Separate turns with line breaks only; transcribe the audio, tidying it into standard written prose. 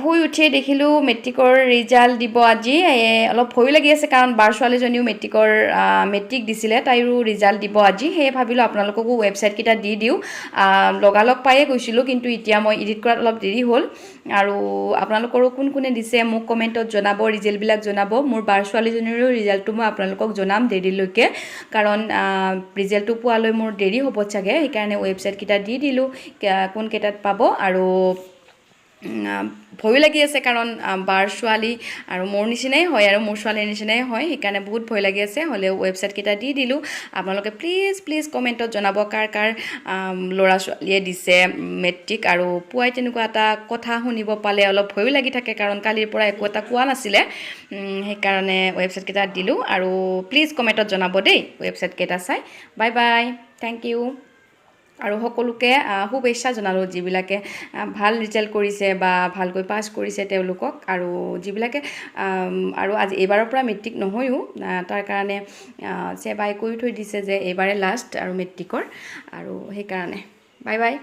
শুই উঠিয়ে দেখিলোঁ মেট্ৰিকৰ ৰিজাল্ট দিব আজি। অলপ ভয়ো লাগি আছে, কাৰণ বাৰ ছোৱালীজনীও মেট্ৰিক দিছিলে, তাইৰো ৰিজাল্ট দিব আজি। সেয়ে ভাবিলোঁ আপোনালোককো ৱেবছাইটকেইটা দি দিওঁ। লগালগ পায়ে গৈছিলোঁ, কিন্তু এতিয়া মই এডিট কৰাত অলপ দেৰি হ'ল। আৰু আপোনালোকৰো কোন কোনে দিছে মোক কমেণ্টত জনাব, ৰিজাল্টবিলাক জনাব। মোৰ বাৰ ছোৱালীজনীৰো ৰিজাল্টটো মই আপোনালোকক জনাম দেৰিলৈকে, কাৰণ ৰিজাল্টটো পোৱালৈ মোৰ দেৰি হ'ব চাগে। সেইকাৰণে ৱেবছাইটকেইটা দি দিলোঁ কোনকেইটাত পাব। আৰু ভয়ো লাগি আছে, কাৰণ বাৰ ছোৱালী আৰু মোৰ নিচিনাই হয় আৰু মোৰ ছোৱালীৰ নিচিনাই হয়, সেইকাৰণে বহুত ভয় লাগি আছে। হ'লেও ৱেবছাইটকেইটা দি দিলোঁ। আপোনালোকে প্লিজ প্লিজ কমেণ্টত জনাব কাৰ কাৰ ল'ৰা ছোৱালীয়ে দিছে মেট্ৰিক। আৰু পুৱাই তেনেকুৱা এটা কথা শুনিব পালে অলপ ভয়ো লাগি থাকে, কাৰণ কালিৰ পৰা একো এটা কোৱা নাছিলে। সেইকাৰণে ৱেবছাইটকেইটা দিলোঁ আৰু প্লিজ কমেণ্টত জনাব দেই ৱেবছাইটকেইটা চাই। Bye bye, thank U. আৰু সকলোকে শুভেচ্ছা জনালোঁ, যিবিলাকে ভাল ৰিজাল্ট কৰিছে বা ভালকৈ পাছ কৰিছে তেওঁলোকক। আৰু যিবিলাকে আৰু আজি এইবাৰৰ পৰা মেট্ৰিক নহয়ো, তাৰ কাৰণে চেবাই কৈ থৈ দিছে যে এইবাৰে লাষ্ট আৰু মেট্ৰিকৰ, আৰু সেইকাৰণে বাই বাই।